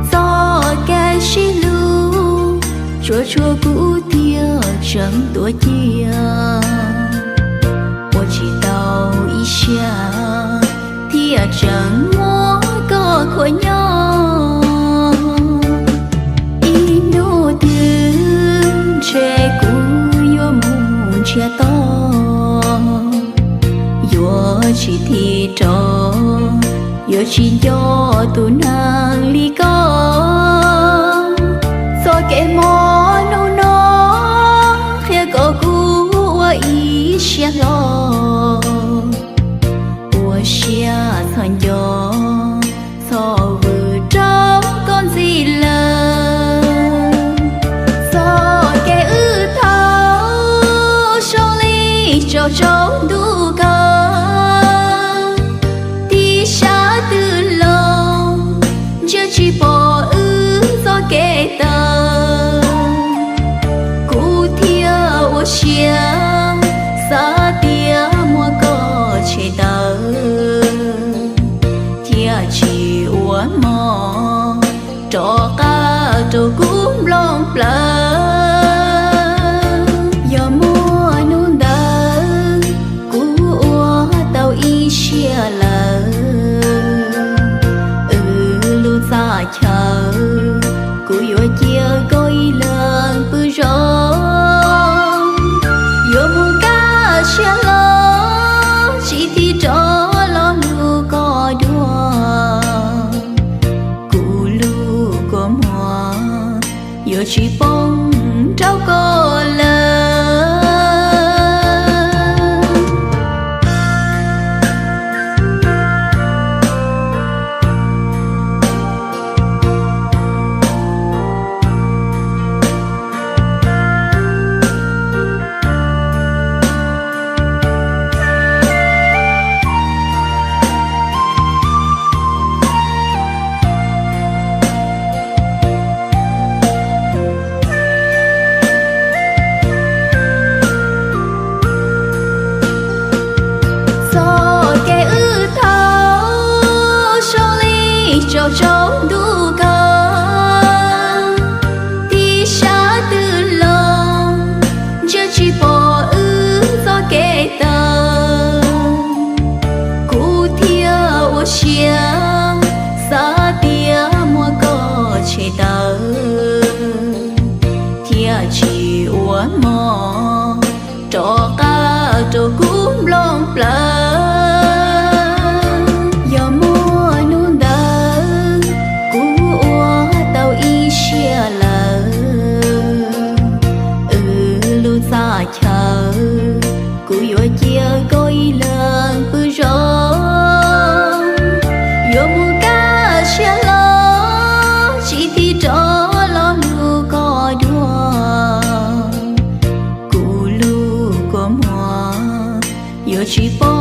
Txoj kev sib hlub tsuas tshuav kuv thiaj tseem tuaj cia, ua tsis tau ib siab thiaj tseem muab koj khuam nyob. Ib hnub twg ntshe kuv yuav mus ntsiag to, yuav tsis thim rov, yuav tsis nco tus neeg li koj. Txoj kev mob hnub no qhia kom kuv ua ib siab hlo, ua siab txhob nco, txhob vwm rau koj ntxiv lawm. Txoj kev wb thaum zoo li tsaus ntuj kawg, tib sab twg los ntsia tsis pom wb txoj kev tawm. Kuv thiaj ua siab xav tias muaj koj tshem tawm, thiaj tsis ua hmo rov qab rau kuv nplooj plawv. Yog muaj hnub ntawd kuv ua tau ib siab lawm, wb lub txaj chaw kuv yuav cia koj ib leeg pw zoo. Yuav mus kaj siab hlo, tsis thim rov lo lus koj dua. Kuv lub kua muag yuav tsis poob rau koj lawm. Txoj kev wb thaum zoo li tsaus ntuj kawg, tib sab twg los ntsia tsis pom wb txoj kev tawm. Kuv thiaj ua siab xav tias muaj koj tshem tawm, thiaj tsis ua hmo rov qab rau kuv nplooj plawv. Yog muaj hnub ntawd kuv ua tau ib siab lawm, wb lub txaj chaw kuv yuav cia koj ib leeg pw zoo. Yuav mus kaj siab hlo, tsis thim rov lo lus koj dua. Kuv lub kua muag yuav tsis poob